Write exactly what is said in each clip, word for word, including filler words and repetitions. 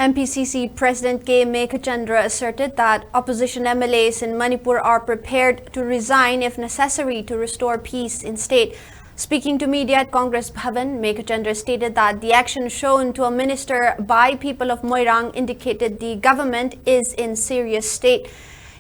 M P C C President K Meghachandra asserted that opposition M L As in Manipur are prepared to resign if necessary to restore peace in state. Speaking to media at Congress Bhavan, Meghachandra stated that the action shown to a minister by people of Moirang indicated the government is in serious state.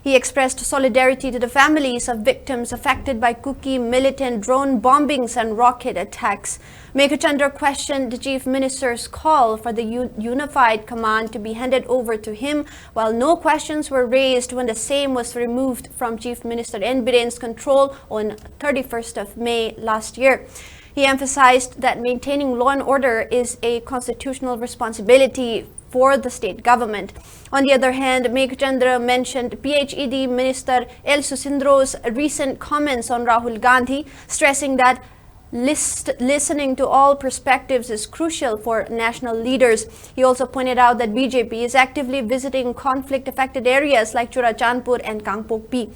He expressed solidarity to the families of victims affected by Kuki militant drone bombings and rocket attacks. Meghachandra questioned the chief minister's call for the u- unified command to be handed over to him, while no questions were raised when the same was removed from Chief Minister N Biren's control on thirty-first of May last year. He emphasized that maintaining law and order is a constitutional responsibility for the state government. On the other hand, Meghachandra mentioned P H E D Minister L Susindro's recent comments on Rahul Gandhi, stressing that list- listening to all perspectives is crucial for national leaders. He also pointed out that B J P is actively visiting conflict affected areas like Churachandpur and Kangpokpi.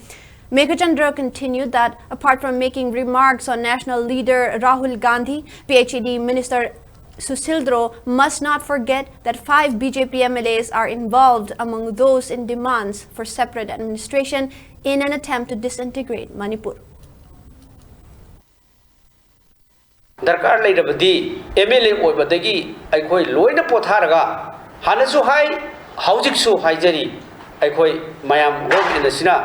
Meghachandra continued that apart from making remarks on national leader Rahul Gandhi, P H E D Minister Susindro must not forget that five B J P M L As are involved among those in demands for separate administration in an attempt to disintegrate Manipur. ꯗꯔꯀꯥꯔ ꯂꯩꯔꯕꯗꯤ M L A ꯑꯣꯏꯕꯗꯒꯤ ꯑꯩꯈꯣꯏ ꯂꯣꯏꯅ ꯄꯣꯊꯥꯔꯒ ꯍꯥꯟꯅꯁꯨ ꯍꯥꯏ, ꯍꯧꯖꯤꯛꯁꯨ ꯍꯥꯏꯖꯔꯤ, ꯑꯩꯈꯣꯏ ꯃꯌꯥꯝ ꯒꯣꯔꯃꯦꯟ ꯑꯁꯤꯅ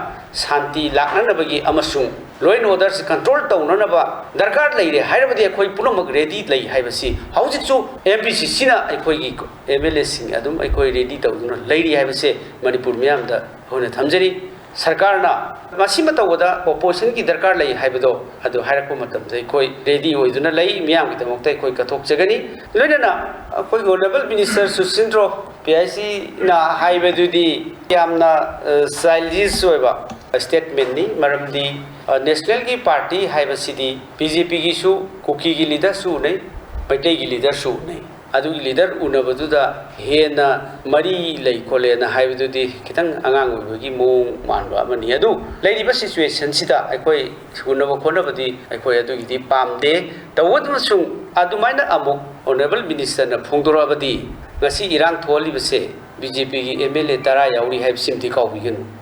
ꯁꯥꯟꯇꯤ ꯂꯥꯛꯅꯅꯕꯒꯤ ꯑꯃꯁꯨꯡ ꯂꯣ ꯑꯦꯟ ꯑꯣꯔꯗꯔꯁꯤ ꯀꯟꯇ꯭ꯔꯣꯜ ꯇꯧꯅꯅꯕ ꯗꯔꯀꯥꯔ ꯂꯩꯔꯦ ꯍꯥꯏꯔꯕꯗꯤ ꯑꯩꯈꯣꯏ ꯄꯨꯝꯅꯃꯛ ꯔꯦꯗꯤ ꯂꯩ ꯍꯥꯏꯕꯁꯤ ꯍꯧꯖꯤꯛꯁꯨ ꯑꯦꯝ ꯄꯤ ꯁꯤ ꯁꯤꯅ ꯑꯩꯈꯣꯏꯒꯤ ꯑꯦꯝ ꯑꯦꯜ ꯑꯦꯁꯤꯡ ꯑꯗꯨꯝ ꯑꯩꯈꯣꯏ ꯔꯦꯗꯤ ꯇꯧꯗꯨꯅ ꯂꯩꯔꯤ ꯍꯥꯏꯕꯁꯦ ꯃꯅꯤꯄꯨꯔ ꯃꯤꯌꯥꯝꯗ ꯑꯩꯈꯣꯏꯅ ꯊꯝꯖꯔꯤ꯫ ꯁꯔꯀꯥꯔꯅ ꯃꯁꯤꯃ ꯇꯧꯕꯗ ꯑꯣꯄꯣꯖꯤꯁꯟꯒꯤ ꯗꯔꯀꯥꯔ ꯂꯩ ꯍꯥꯏꯕꯗꯣ ꯑꯗꯨ ꯍꯥꯏꯔꯛꯄ ꯃꯇꯝꯗ ꯑꯩꯈꯣꯏ ꯔꯦꯗꯤ ꯑꯣꯏꯗꯨꯅ ꯂꯩ, ꯃꯤꯌꯥꯝꯒꯤꯗꯃꯛꯇ ꯑꯩꯈꯣꯏ ꯀꯠꯊꯣꯛꯆꯒꯅꯤ꯫ ꯂꯣꯏꯅꯅ ꯑꯩꯈꯣꯏꯒꯤ ꯑꯣꯅꯔꯦꯕꯜ ꯃꯤꯅꯤꯁꯇꯔ ꯁꯨꯁꯤꯟꯗ꯭ꯔꯣ ꯄꯤ ꯑꯥꯏ ꯁꯤꯅ ꯍꯥꯏꯕꯗꯨꯗꯤ ꯌꯥꯝꯅ ꯆꯥꯏꯜꯗꯤꯁ ꯑꯣꯏꯕ ꯁ꯭ꯇꯦꯠꯃꯦꯟꯅꯤ꯫ ꯃꯔꯝꯗꯤ ꯅꯦꯁꯅꯦꯜꯒꯤ ꯄꯥꯔꯇꯤ ꯍꯥꯏꯕꯁꯤꯗꯤ ꯕꯤ ꯖꯦ ꯄꯤꯒꯤꯁꯨ, ꯀꯨꯀꯤꯒꯤ ꯂꯤꯗꯔꯁꯨ ꯎꯅꯩ, ꯃꯩꯇꯩꯒꯤ ꯂꯤꯗꯔꯁꯨ ꯎꯅꯩ꯫ ꯑꯗꯨꯒꯤ ꯂꯤꯗꯔ ꯎꯅꯕꯗꯨꯗ ꯍꯦꯟꯅ ꯃꯔꯤ ꯂꯩ ꯈꯣꯠꯂꯦꯅ ꯍꯥꯏꯕꯗꯨꯗꯤ ꯈꯤꯇꯪ ꯑꯉꯥꯡ ꯑꯣꯏꯕꯒꯤ ꯃꯑꯣꯡ ꯃꯥꯟꯕ ꯑꯃꯅꯤ꯫ ꯑꯗꯨ ꯂꯩꯔꯤꯕ ꯁꯤꯆꯨꯋꯦꯁꯟꯁꯤꯗ ꯑꯩꯈꯣꯏ ꯎꯅꯕ ꯈꯣꯠꯅꯕꯗꯤ ꯑꯩꯈꯣꯏ ꯑꯗꯨꯒꯤꯗꯤ ꯄꯥꯝꯗꯦ꯫ ꯇꯧꯕꯗ ꯑꯃꯁꯨꯡ ꯑꯗꯨꯃꯥꯏꯅ ꯑꯃꯨꯛ ꯑꯣꯅꯔꯦꯕꯜ ꯃꯤꯅꯤꯁꯇꯔꯅ ꯐꯣꯡꯗꯣꯔꯛꯑꯕꯗꯤ ꯉꯁꯤ ꯏꯔꯥꯡ ꯊꯣꯛꯍꯜꯂꯤꯕꯁꯦ ꯕꯤ ꯖꯦ ꯄꯤꯒꯤ ꯑꯦꯝ ꯑꯦꯜ ꯑꯦ ꯇꯔꯥ ꯌꯥꯎꯔꯤ ꯍꯥꯏꯕꯁꯤꯃꯗꯤ ꯀꯥꯎꯕꯤꯒꯅꯨ꯫